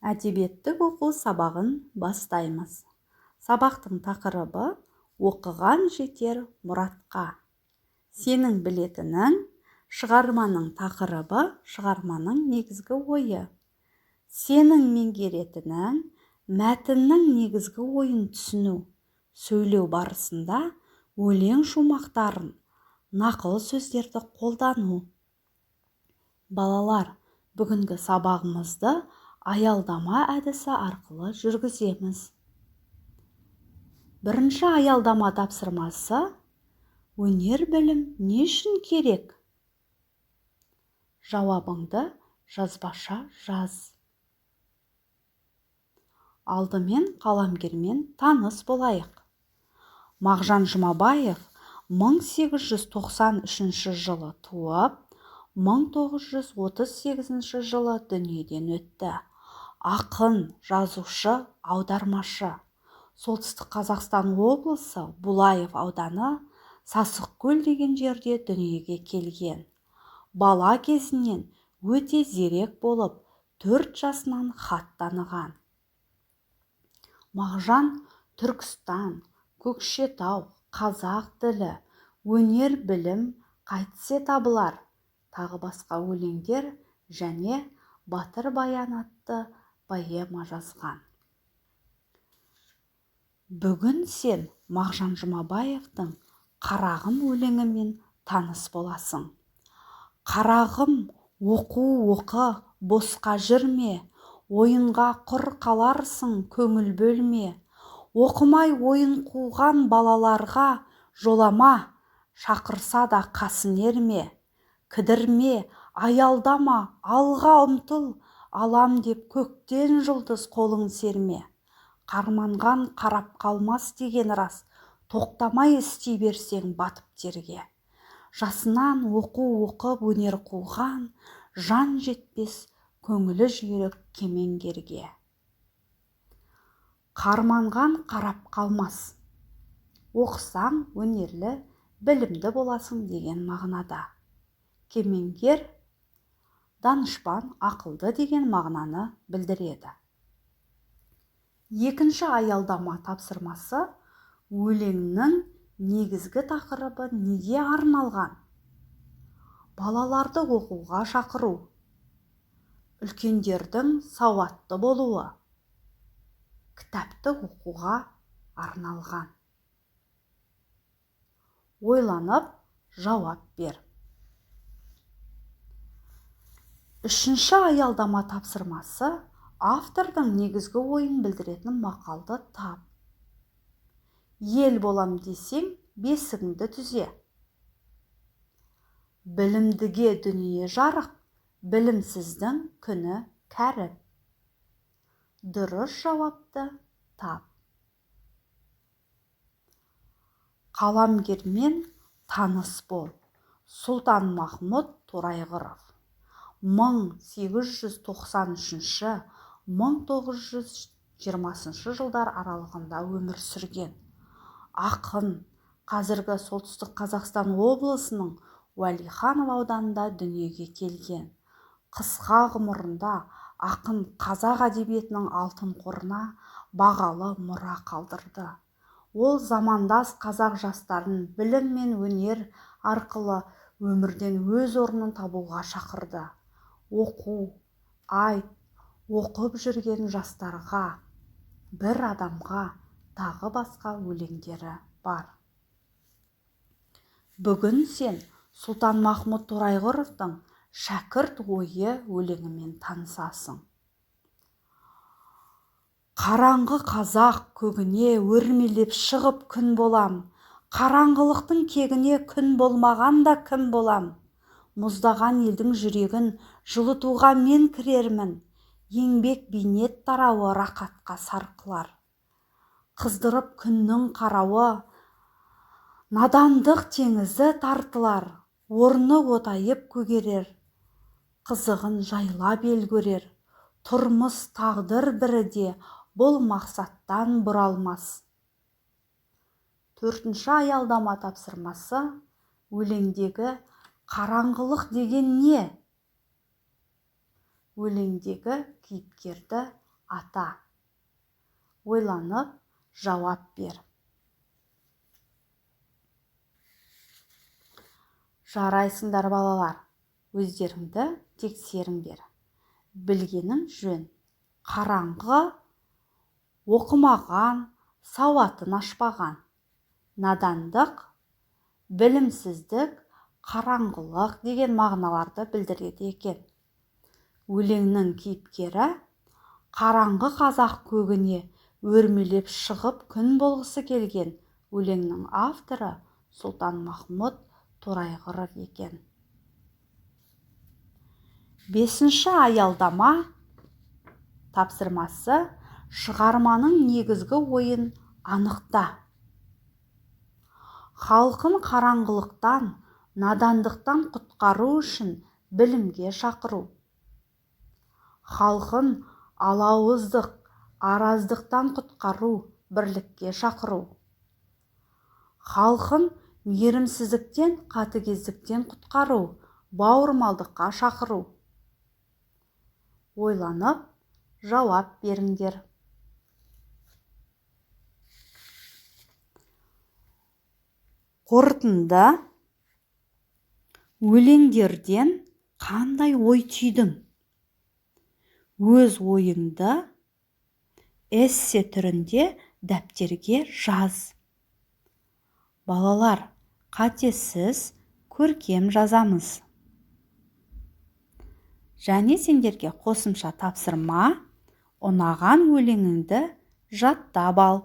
Әдебиеттік оқу сабағын бастаймыз. Сабақтың тақырыбы: оқыған жетер мұратқа. Сенің білетінің: шығарманың тақырыбы, шығарманың негізгі ойы. Сенің меңгеретінің: мәтіннің негізгі ойын түсіну, сөйлеу барысында өлең шумақтарын, нақыл сөздерді қолдану. Балалар, бүгінгі сабағымызды аялдама әдісі арқылы жүргіземіз. Бірінші аялдама тапсырмасы: өнер білім не үшін керек? Жауабыңды жазбаша жаз. Алдымен қаламгермен таныс болайық. Мағжан Жұмабаев 1893 жылы туып, 1938 жылы дүниеден өтті. Ақын, жазушы, аудармашы. Солтүстік Қазақстан облысы Булаев ауданы Сасықкөл деген жерде дүниеге келген. Бала кезінен өте зерек болып, 4 жасынан хат таныған. Мағжан Түркістан, Көкшетау, қазақ тілі, өнер білім қайтсе табылар, тағы басқа өлеңдер және Батыр Баян атты поэма жазған. Бүгін сен Мағжан Жұмабаевтың Қарағым өлеңімен таныс боласың. Қарағым, оқу оқы, босқа жүрме, ойынға құр қаларсың, көңіл бөлме. Оқымай ойын қуған балаларға жолама, шақырса да қасын ерме. Кідірме, аялдама, алға ұмтыл, алам деп көктен жұлдыз қолың серме. Қарманған қарап қалмас деген рас, тоқтамай істей берсең батып терге. Жасынан оқу оқып өнер қуған, жан жетпес көңілі жүйрік кемеңгерге. Қарманған қарап қалмас. Оқысаң өнерлі, білімді боласың деген мағынада. Кемеңгер данышпан, ақылды деген мағынаны білдіреді. Екінші аялдама тапсырмасы: өлеңнің негізгі тақырыбы неге арналған? Балаларды оқуға шақыру, үлкендердің сауатты болуы, кітапты оқуға арналған. Ойланып жауап бер. Үшінші аялдама тапсырмасы: автордың негізгі ойын білдіретін мақалды тап. Ел болам десең, бесігіңді түзе. Білімдіге дүние жарық, білімсіздің күні кәріп. Дұрыс жауапты тап. Қаламгермен таныс бол. Сұлтанмахмұт Торайғыров 1893-1920 жылдар аралығында өмір сүрген. Ақын қазіргі Солтүстік Қазақстан облысының Уәлиханов ауданында дүниеге келген. Қысқа ғұмырында ақын қазақ әдебиетінің алтын қорына бағалы мұра қалдырды. Ол замандас қазақ жастарын білім мен өнер арқылы өмірден өз орнын табуға шақырды. Оқу, айт, оқып жүрген жастарға, бір адамға, тағы басқа өлеңдері бар. Бүгін сен Сұлтанмахмұт Торайғыровтың Шәкірт ойы өлеңімен танысасың. Қараңғы қазақ көгіне өрмелеп шығып күн болам, қараңғылықтың кегіне күн болмағанда кім болам? Мұздаған елдің жүрегін жылытуға мен кірермін, еңбек бейнет тарауы рақатқа сарқылар. Қыздырып күннің қарауы, надандық теңізі тартылар, орны отайып көгерер, қызығын жайлап ел көрер. Тұрмыс тағдыр бірі де бұл мақсаттан бұралмас. Төртінші аялдама тапсырмасы: өлеңдегі қараңғылық деген не? Өлеңдегі кейіпкерді Ата. Ойланып жауап бер. Жарайсыңдар, балалар, өздеріңді тексеріңдер. Білгенің жөн. Қараңғы, оқымаған, сауатын ашпаған. Надандық, білімсіздік, қараңғылық деген мағыналарды білдіреді екен. Өлеңнің кейіпкері қараңғы қазақ көгіне өрмелеп шығып күн болғысы келген. Өлеңнің авторы Сұлтанмахмұт Торайғыров екен. 5-ші аялдама тапсырмасы: шығарманың негізгі ойын анықта. Халқын қараңғылықтан, надандықтан құтқару үшін білімге шақыру. Халқын алауыздық, араздықтан құтқару, бірлікке шақыру. Халқын мейірімсіздіктен, қатыгездіктен құтқару, бауырмалдыққа шақыру. Ойланып жауап беріңдер. Қорытынды: өлеңдерден қандай ой түйдің? Өз ойыңды эссе түрінде дәптерге жаз. Балалар, қатесіз көркем жазамыз. Және сендерге қосымша тапсырма: ұнаған өлеңіңді жаттап ал.